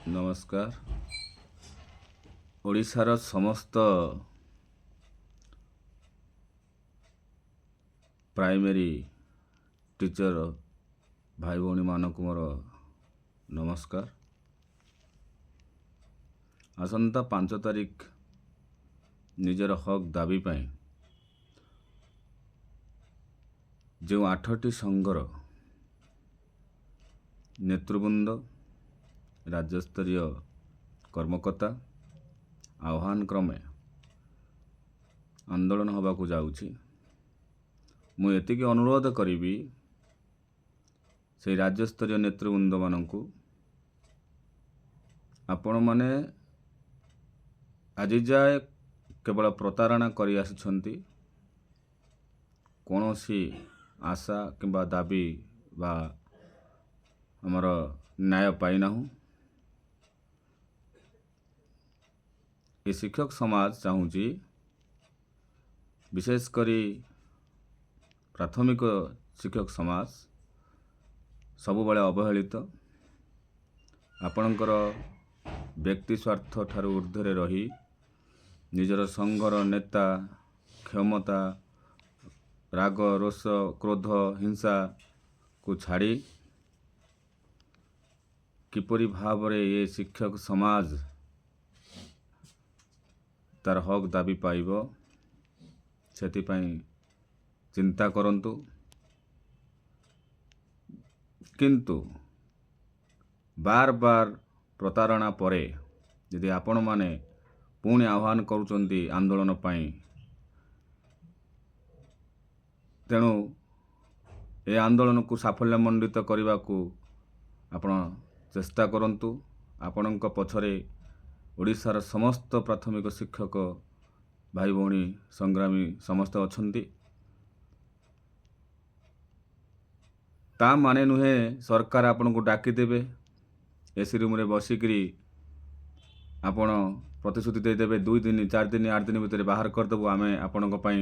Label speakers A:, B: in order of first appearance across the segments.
A: ନମସ୍କାର। ଓଡ଼ିଶାର ସମସ୍ତ ପ୍ରାଇମେରୀ ଟିଚର ଭାଇ ଭଉଣୀମାନଙ୍କୁ ମୋର ନମସ୍କାର। ଆସନ୍ତା 5 ତାରିଖ ନିଜର ହକ୍ ଦାବି ପାଇଁ ଯେଉଁ 8ଟି ସଂଘର ନେତୃବୃନ୍ଦ, ରାଜ୍ୟସ୍ତରୀୟ କର୍ମକର୍ତ୍ତା ଆହ୍ୱାନ କ୍ରମେ ଆନ୍ଦୋଳନ ହେବାକୁ ଯାଉଛି, ମୁଁ ଏତିକି ଅନୁରୋଧ କରିବି ସେଇ ରାଜ୍ୟସ୍ତରୀୟ ନେତୃବୃନ୍ଦମାନଙ୍କୁ, ଆପଣମାନେ ଆଜି ଯାଏ କେବଳ ପ୍ରତାରଣା କରି ଆସିଛନ୍ତି, କୌଣସି ଆଶା କିମ୍ବା ଦାବି ବା ଆମର ନ୍ୟାୟ ପାଇନାହୁଁ। ଏ ଶିକ୍ଷକ ସମାଜ ଚାହୁଁଛି, ବିଶେଷ କରି ପ୍ରାଥମିକ ଶିକ୍ଷକ ସମାଜ ସବୁବେଳେ ଅବହେଳିତ। ଆପଣଙ୍କର ବ୍ୟକ୍ତି ସ୍ୱାର୍ଥ ଠାରୁ ଉର୍ଦ୍ଧ୍ୱରେ ରହି ନିଜର ସଂଘର ନେତା, କ୍ଷମତା, ରାଗ, ରୋଷ, କ୍ରୋଧ, ହିଂସାକୁ ଛାଡ଼ି କିପରି ଭାବରେ ଏ ଶିକ୍ଷକ ସମାଜ ତାର ହକ୍ ଦାବି ପାଇବ, ସେଥିପାଇଁ ଚିନ୍ତା କରନ୍ତୁ। କିନ୍ତୁ ବାର ବାର ପ୍ରତାରଣା ପରେ ଯଦି ଆପଣମାନେ ପୁଣି ଆହ୍ୱାନ କରୁଛନ୍ତି ଆନ୍ଦୋଳନ ପାଇଁ, ତେଣୁ ଏ ଆନ୍ଦୋଳନକୁ ସାଫଲ୍ୟମଣ୍ଡିତ କରିବାକୁ ଆପଣ ଚେଷ୍ଟା କରନ୍ତୁ। ଆପଣଙ୍କ ପଛରେ ଓଡ଼ିଶାର ସମସ୍ତ ପ୍ରାଥମିକ ଶିକ୍ଷକ ଭାଇ ଭଉଣୀ, ସଂଗ୍ରାମୀ ସମସ୍ତେ ଅଛନ୍ତି। ତା ମାନେ ନୁହେଁ ସରକାର ଆପଣଙ୍କୁ ଡାକିଦେବେ, ଏସି ରୁମ୍ରେ ବସିକରି ଆପଣ ପ୍ରତିଶ୍ରୁତି ଦେଇଦେବେ, 2 ଦିନ, 4 ଦିନ, 8 ଦିନ ଭିତରେ ବାହାର କରିଦେବୁ, ଆମେ ଆପଣଙ୍କ ପାଇଁ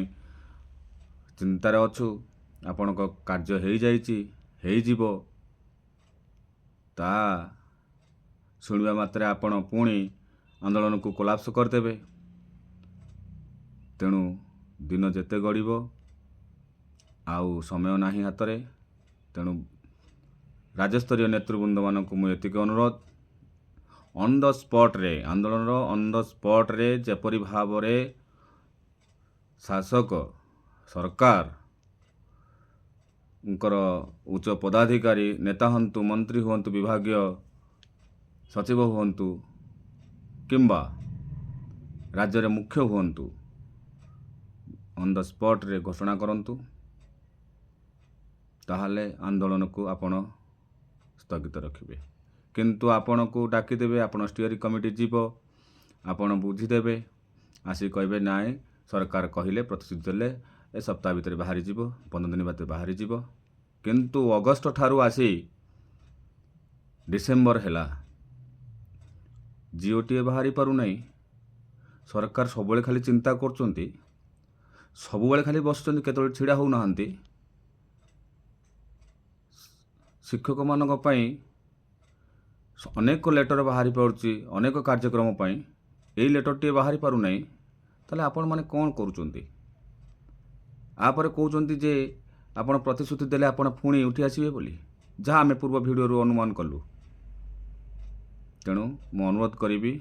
A: ଚିନ୍ତାରେ ଅଛୁ, ଆପଣଙ୍କ କାର୍ଯ୍ୟ ହେଇଯାଇଛି, ହେଇଯିବ। ତା ଶୁଣିବା ମାତ୍ରେ ଆପଣ ପୁଣି ଆନ୍ଦୋଳନକୁ କୋଲାପ୍ସ କରିଦେବେ। ତେଣୁ ଦିନ ଯେତେ ଗଡ଼ିବ ଆଉ ସମୟ ନାହିଁ ହାତରେ। ତେଣୁ ରାଜ୍ୟସ୍ତରୀୟ ନେତୃବୃନ୍ଦମାନଙ୍କୁ ମୁଁ ଏତିକି ଅନୁରୋଧ, ଅନ୍ the ସ୍ପଟ୍ରେ, ଆନ୍ଦୋଳନର ଅନ୍ the ସ୍ପଟ୍ରେ ଯେପରି ଭାବରେ ଶାସକ ସରକାରଙ୍କର ଉଚ୍ଚ ପଦାଧିକାରୀ, ନେତା ହୁଅନ୍ତୁ, ମନ୍ତ୍ରୀ ହୁଅନ୍ତୁ, ବିଭାଗୀୟ ସଚିବ ହୁଅନ୍ତୁ କିମ୍ବା ରାଜ୍ୟରେ ମୁଖ୍ୟ ହୁଅନ୍ତୁ, ଅନ୍ the ସ୍ପଟ୍ରେ ଘୋଷଣା କରନ୍ତୁ, ତାହେଲେ ଆନ୍ଦୋଳନକୁ ଆପଣ ସ୍ଥଗିତ ରଖିବେ। କିନ୍ତୁ ଆପଣଙ୍କୁ ଡାକିଦେବେ, ଆପଣ ଷ୍ଟିୟରିଂ କମିଟି ଯିବ, ଆପଣ ବୁଝିଦେବେ, ଆସିକି କହିବେ ନାଇଁ ସରକାର କହିଲେ, ପ୍ରତିଶ୍ରୁତି ଦେଲେ ଏ ସପ୍ତାହ ଭିତରେ ବାହାରିଯିବ, 15 ଦିନ ଭିତରେ ବାହାରିଯିବ। କିନ୍ତୁ ଅଗଷ୍ଟ ଠାରୁ ଆସି ଡିସେମ୍ବର ହେଲା, ଜିଓଟିଏ ବାହାରି ପାରୁନାହିଁ। ସରକାର ସବୁବେଳେ ଖାଲି ଚିନ୍ତା କରୁଛନ୍ତି, ସବୁବେଳେ ଖାଲି ବସୁଛନ୍ତି, କେତେବେଳେ ଛିଡ଼ା ହେଉନାହାନ୍ତି। ଶିକ୍ଷକମାନଙ୍କ ପାଇଁ ଅନେକ ଲେଟର୍ ବାହାରି ପାରୁଛି ଅନେକ କାର୍ଯ୍ୟକ୍ରମ ପାଇଁ, ଏଇ ଲେଟର୍ଟିଏ ବାହାରି ପାରୁନାହିଁ। ତାହେଲେ ଆପଣମାନେ କ'ଣ କରୁଛନ୍ତି? ଆପରେ କହୁଛନ୍ତି ଯେ ଆପଣ ପ୍ରତିଶ୍ରୁତି ଦେଲେ ଆପଣ ପୁଣି ଉଠି ଆସିବେ ବୋଲି, ଯାହା ଆମେ ପୂର୍ବ ଭିଡ଼ିଓରୁ ଅନୁମାନ କଲୁ। ତେଣୁ ମୁଁ ଅନୁରୋଧ କରିବି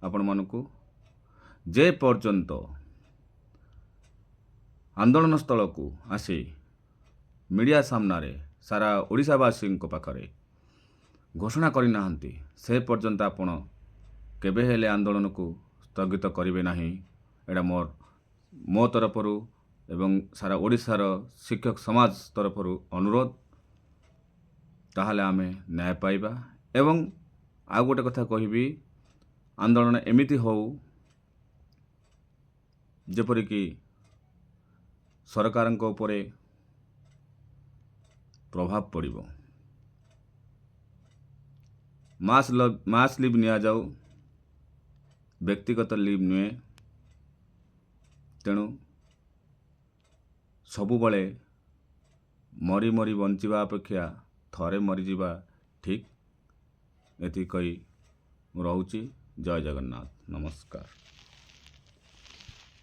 A: ଆପଣମାନଙ୍କୁ, ଯେ ପର୍ଯ୍ୟନ୍ତ ଆନ୍ଦୋଳନ ସ୍ଥଳକୁ ଆସି ମିଡ଼ିଆ ସାମ୍ନାରେ ସାରା ଓଡ଼ିଶାବାସୀଙ୍କ ପାଖରେ ଘୋଷଣା କରିନାହାନ୍ତି, ସେ ପର୍ଯ୍ୟନ୍ତ ଆପଣ କେବେ ହେଲେ ଆନ୍ଦୋଳନକୁ ସ୍ଥଗିତ କରିବେ ନାହିଁ। ଏଇଟା ମୋ ତରଫରୁ ଏବଂ ସାରା ଓଡ଼ିଶାର ଶିକ୍ଷକ ସମାଜ ତରଫରୁ ଅନୁରୋଧ। ତାହେଲେ ଆମେ ନ୍ୟାୟ ପାଇବା। ଏବଂ ଆଉ ଗୋଟେ କଥା କହିବି, ଆନ୍ଦୋଳନ ଏମିତି ହେଉ ଯେପରିକି ସରକାରଙ୍କ ଉପରେ ପ୍ରଭାବ ପଡ଼ିବ। ମାସ୍ ଲିଭ୍ ନିଆଯାଉ, ବ୍ୟକ୍ତିଗତ ଲିଭ୍ ନୁହେଁ। ତେଣୁ ସବୁବେଳେ ମରି ମରି ବଞ୍ଚିବା ଅପେକ୍ଷା ଥରେ ମରିଯିବା ଠିକ୍। ଏତିକି କହି ମୁଁ ରହୁଛି। ଜୟ ଜଗନ୍ନାଥ, ନମସ୍କାର।